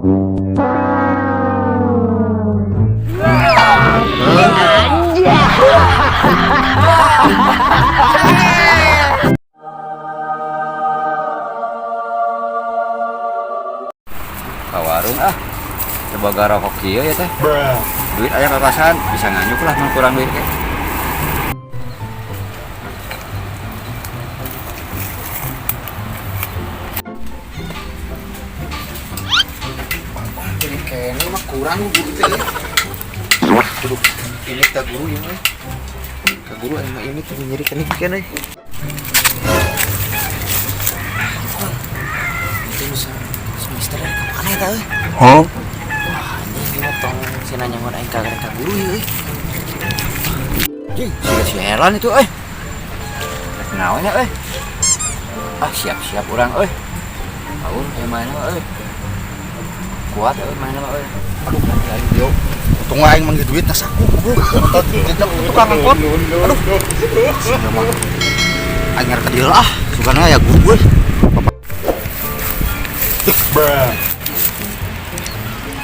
Ka warung ah. Coba garokok kieu ya teh. Duit aya papasan, bisa nganyuk lah mun kurang duit ge. Jadi kayaknya mah kurang guru teh. Kudu ini ka guru ieu mah. Ka guru aing mah ini tuh nyeri keneh keneh. Itu bisa semester kapan eta euy? Hah? Wah, anjing ieu mah tong sina nyangon aing ka guru ieu euy. Jing, siga si Herlan itu euy. Rek naon nya euy? Ah, siap-siap urang euy. Aur ieu mana euy. Kuat euy mana mah euy. Aduh, aing yo. Untung aing manggih duit na saku goblok. Nonton jejak tukang angkot. Aduh. Sina mah. Aing ngarep ka dieu ah, sugana aya guru euy. Bruh.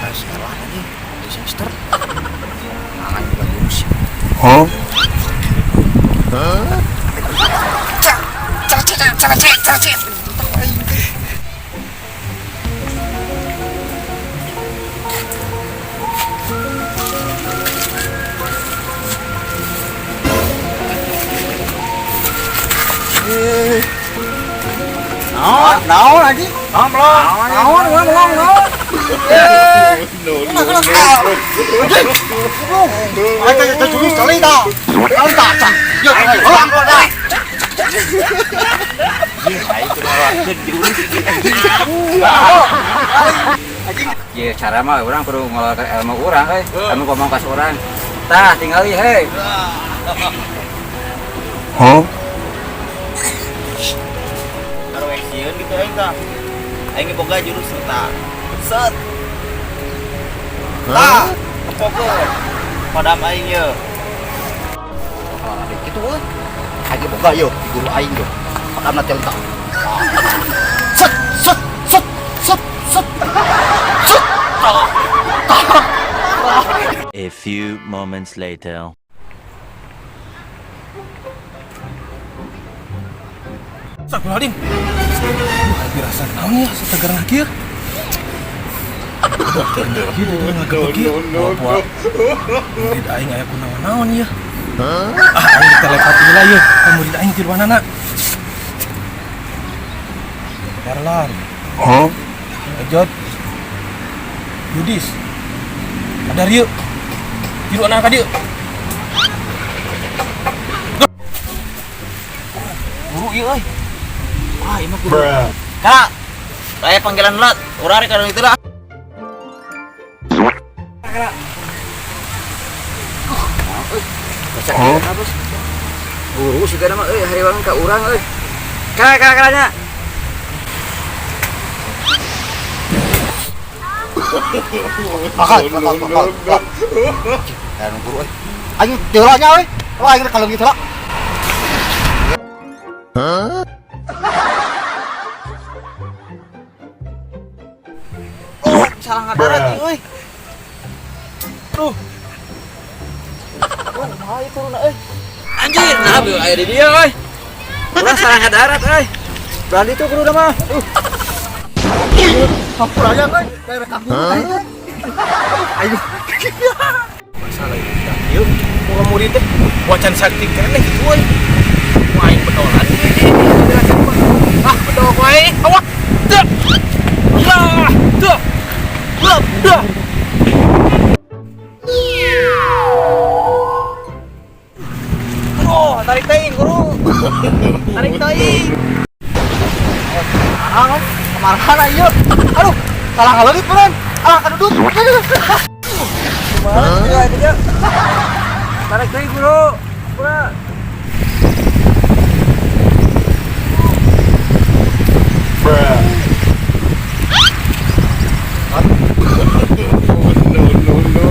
Ah, salah anjing. Di semester. Nah, aing udah guru sih. Huh? Cak, cak, cak, cak, cak, cak, cak. Naon, naon anjing? Naon melong? Naon, naon melong, naon? Eh, No, no, no, no. Anjing. Aing teh jurus kali tah. Naon tah, cak. Yo, ulang dah. Aing kudu ngelakeun jurus. Anjing. Ye, cara mah urang kudu ngeluarkeun ilmu urang euy. Ilmu pamungkas urang. Tah, tingali hei. Huh? Karo sieun gitu aing tah. Aing boga jurus tah. Set. Tah, kepokok. Padam aing ye. Ah, kitu euy. Aing boga yo, guru aing yo. Padamna teh tah. Set, set, set, set, set. Set. Tah. Tah. A few moments later. Astagfirullahaladzim. Aduh, dirasa naon ya setegar lagi ya. Lagi dia ngagebeg ieu. Bawa murid aing aya kunaon-naon ya. Ah, aing ditelepati heula ieu. Murid aing tiluanana. Darlan. Huh? Ejot. Yudis. Kadar ieu. Tiluanana ka dieu. Guru ieu euy. Wah, ieu mah guru. Kak, saya panggilan lah. Urang rek kana itu lah. Huh? Guru siga mah euy hariwang ka urang euy. Kara kara karanya. Akal, akal, akal. Ya guru euy. Aing teu heula nya euy. Oh, aing rek kaleungit heula. Huh? Oh, salah ngadarat ieu euy. Duh. Oh, kumaha ieu turunna euy. Anjir, nah beuh aya di dieu euy. Urang salah ngadarat euy. Berani tuh guru mah. Hampura nya euy, rek ka guru aing teh. Aing. Masalah ieu dah ieu boga murid teh wacan sakti keneh kitu euy. Wah, aing bedolan ieu. Ah, bedol wae. Awak. Teu. Lah, teu. Lah, teu. Oh, tarik teuing guru. Tarik teuing. Ah, kemarahan ieu. Aduh, salah ngaleungit meureun. Ah, kadudut. Kumaha ieu dia? Tarik teuing guru. Guru. Bruh. No, no, no, no.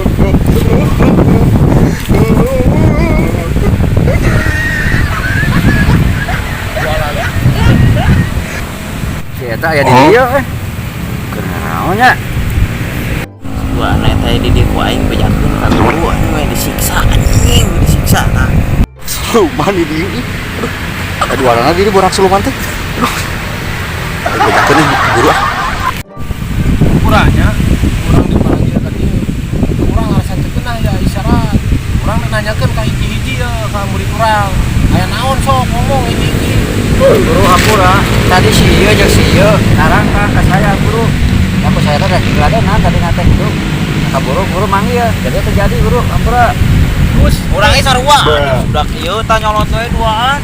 Si eta aya di dieu euy. Keur naon nya? Teh di dieu ku aing bejakeun ka guru anjing we disiksa anjing disiksa tah. Siluman di dieu ih. Aduh. Aduh warna di borak siluman teh. Aduh. Aing bejakeun nih guru ah. Kurangnya urang dipanggil ka dieu. Urang alasan teu keunah ya isyarat. Urang nanyakeun ka hiji-hiji ya ka murid urang. Aya naon sok ngomong hiji-hiji. Guru hampura, tadi si ieu jeung si ieu narang ka saya guru. Aku saya teh rek geladenan tadi nate gitu. Ka guru guru manggil, jadi terjadi guru hampura. Terus Urang ge sarua budak ieu tah nyolot we duaan.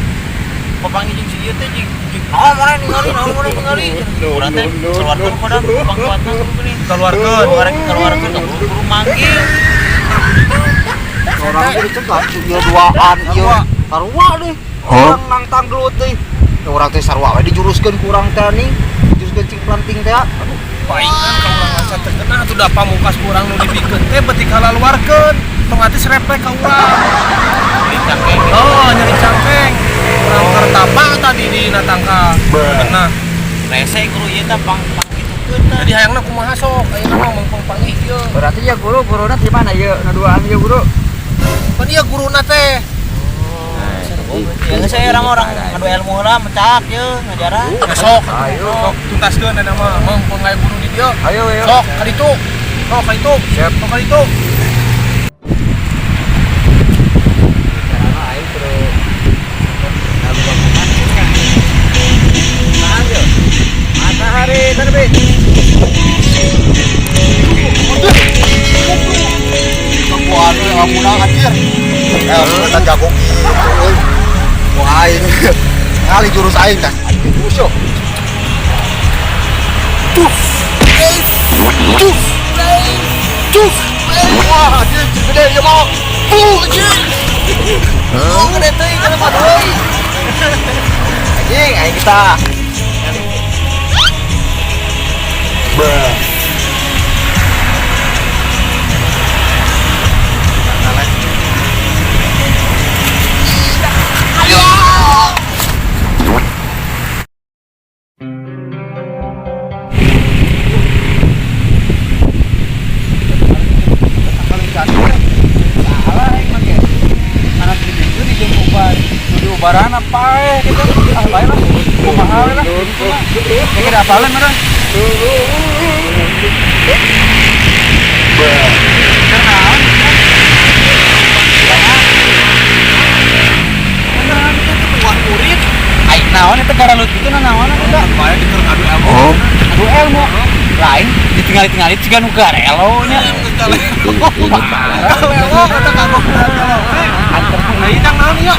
Papanggih jeung si ieu teh jeung jeung naon maneh ningali naon maneh ningali. Urang teh keluarkeun kodam pangkuatna geuning. keluarkeun. Urang keluarkeun ka guru guru manggil. Orang teh dicegah ieu duaan ieu. Sarua deh. Urang nangtang gelut deui. Urang teh sarua we dijuruskeun ku urang teh ning. Dijuruskeun cing planting teh. Aduh. Paing kan ka urang asa teu keunah atuh da pamungkas ku urang nu dibikeun teh beuti kalaluarkeun. Otomatis refleks ka urang. Nyeri cangkeng. Oh, nyeri cangkeng. Urang kertapa tadi di natangka. Kena. Rese guru ieu tah pang pang kitukeun tah. Jadi hayangna kumaha sok? Ayeuna mah mengpeng pangih ieu. Berarti ya guru guruna di mana ieu nu duaan ieu guru? Pan ieu guruna teh. Ya geus saya urang orang ngadu ilmu heula mecak ye ngajaran. Ya sok, Ayo. sok tuntaskeun eta mah mengpeng aya guru di dieu. Ayo ayo. Sok ka ditu. Sok ka ditu. Siap. Sok ka ditu. Carana aing kudu matahari terbit. Kapuan we amunang anjir. Eh, kita jago gitu euy. Wah aing. Ngali jurus aing tah. Anjir jurus yo. Cus. Cus. Cus. Wah, anjir gede ieu mah. Anjir. Oh, gede teuing kana mah deui. Anjing, aing kita. Bruh. Salah aing mah ge. Anak dibikeun di jeung ubar. Nu diubaran apa gitu. Ah, bae lah. Kumaha we lah. Kayak ada apaleun meureun. Bruh. Kenaon? Wah, murid. Aing naon eta garalut kitu naon eta? Bae diteur ngadu ilmu. Huh? Adu ilmu. Lain ditinggali-tingali ciga nu garelo nya. Lelo eta kagok lelo. Antep Nah, ieu tang naon ieu?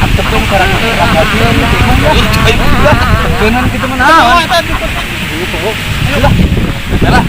antep dong karakter agak bingung ya. Geunan kitu mah naon? Eta dipet. Ayo lah. Lah.